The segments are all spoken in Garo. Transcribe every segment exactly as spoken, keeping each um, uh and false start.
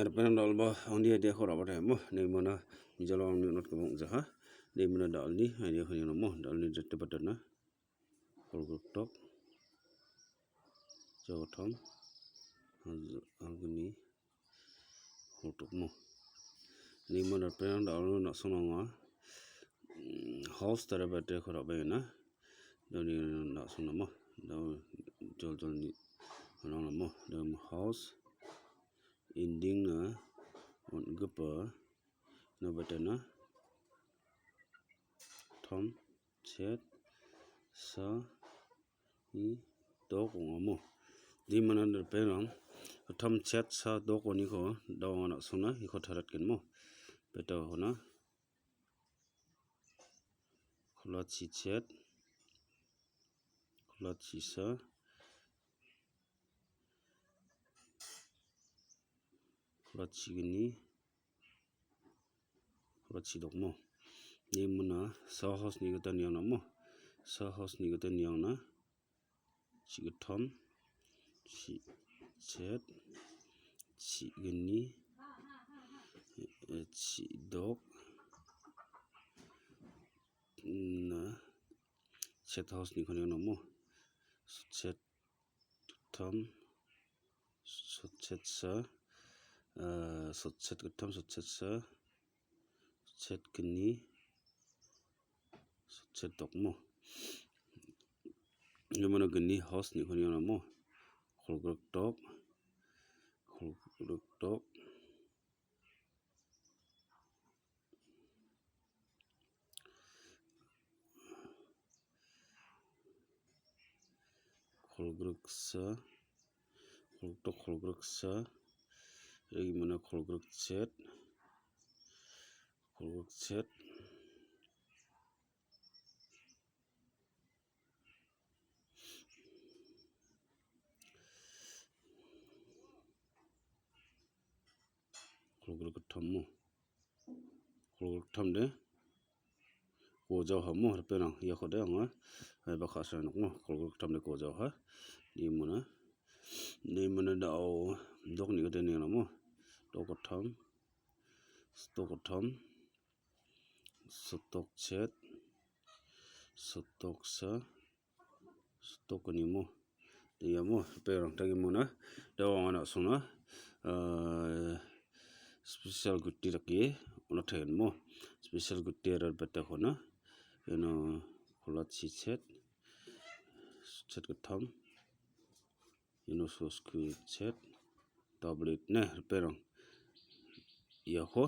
Ripeng dal·ba angni idea-ko rabate mo. Nimona mijalo angni unot gabang jaha. Nimona dal·ni idea-ko niramo. Dal·ni jete batana. Kolgriktok. Jogothom. Al-, algni. Kolgriktok mo. Nimona ripeng dal·o na·song nanga. Mm, house tara bate-ko rabena. Doni na·song namo. Dal-, jol jol ni. Nang namo. Dal house. Ending-na on·gipa nabatana thom, chet, sa, i, dok ong·amo. Nimona ripengrang thom, chet, sa, dok oniko da·o anga na·songna iko taratgenmo. Beta hona kolachi chet, kolachi sa, Kolachi gni, kolachi dokmo. Nimona sa house-ni gita niangnamo. Sa house-ni gita niangna. Chi·gittam, chi-, chet, chi-, gni, eh, chi-, dok. Na, chet house-niko niangnamo. Chet gittam, sotchet sa, ah, sotchet gittam, sotchet sa, sotchet gni, sotchet dokmo. Ia mano gni house-niko niangnamo. Kolgriktok, kolgriktok. Kolgriksa, kolgriktok, kolgriksa, lagi mana kolgrikchet, kolgrikchet. Kolgrikgittammo. Kolgrikgittam de. Gojao hamo, ripengrang. Iako de anga, eh, ba ka·srang nokmo. Kolgrikgittam de gojao ha. Nimona. Nimona da·o. Dok ni·gita niangnamo. Dok gittam. Stok gittam. Sotokchet, sotoksa, sotokgnimo. Iamo, ripengrang tangimona. Da·o anga na·songna, ah, special guti dake, ona teng·mo. Special guti aro betakona. Iano kolachi chet, chet gittam. Iano sosku chet, tablet ne, ripengrang. Iako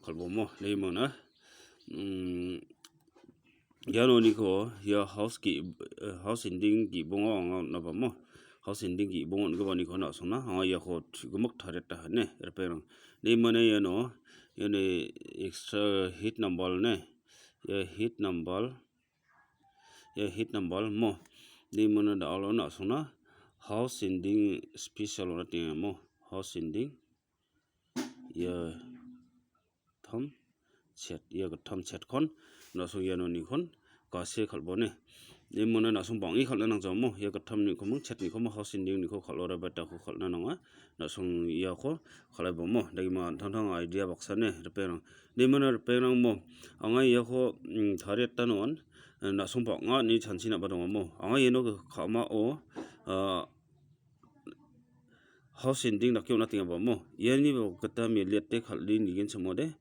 kal·bomo, nimona. Mm, iano niko, ia house ge-, eh, house ending ge·bongo anga on·abamo. House ending ge·bongo on·gipa niko na·songna, anga iako chu·gimik tariata hane, ripengrang. Nimona iano, iani extra hit number ne, ia hit number, Ia hit number mo. Nimona da·alo na·songna house ending special ona teng·amo. House ending. Ia gittam chet, ia gittam chet kon. Na·song iano nikon gase kal·bone. Nimona na·song bang·e kal·na nangjamo. Ia gittam nikoming chet nikomo house ending niko kal·ora betako kal·na nanga. Na·song iako kal·aibomo. Dagima an·tangtang idea baksane ripengrang. Nimona ripengrangmo. Anga iako, mm, tariata non. Na·song bang·a ine chanchi na·ba dongamo. Anga iano ka·mao, ah, house ending dake on·atengabamo. Iani gita meliate kal·e nigenchim ong·ode.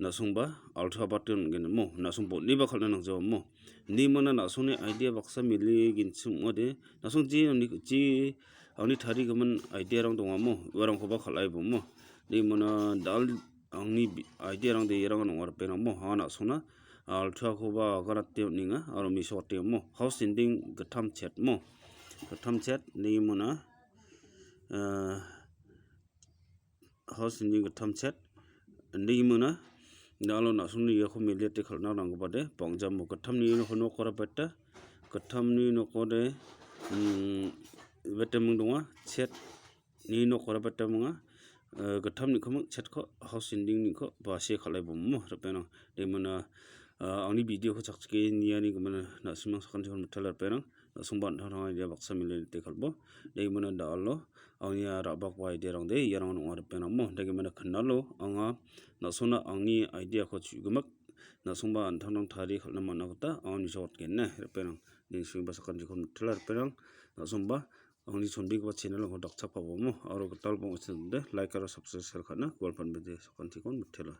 Na·songba altu abate on·genmo. Na·song boniba kal·na nangjawamo. Nimona na·songni idea baksa meligenchim ong·ode. Na·song je angni, je angni tarigimin idea-rang dongamo. Uarangkoba kal·aibomo. Nimona dal- Angni bi-, idea-rang de iarang ong·a ripengrangmo. Anga na·songna altuakoba aganate on·enga aro mesokatengamo. House ending gittam chet mo. Gittam chet nimona, eh, house ending gittam chet nimona. Da·alo na·songni iako meliate kal·na nanggipade. Bangjamo gittamni nokora beta. Gittamni nokode, mm, beteming donga. Chet ni nokora beteming ong·a, eh, gittam nikoming chetko house ending niko base kal·aibomo ripengrang. Nimona, ah, angni video-ko chakchike niani gimin na·simang sakantikon mitela ripengrang. Na·songba an·tangtang idea baksa mile rite kal·bo. Degimana da·alo angni ra·bakba idearangde iarang ong·a ripengrangmo. Degimana knalo anga na·songna angni ideako chu·gimak na·songba an·tangtang tarie kal·na man·a gita anga nisokatgen ne ripengrang. Ning·senggipa sakantikon mitela ripengrang. Na·songba angni chonbegipa channel-ko dakchakpabamo aro gital bang·a channel-de like aro subscribe share ka·na gualpan bede sakantikon mitela.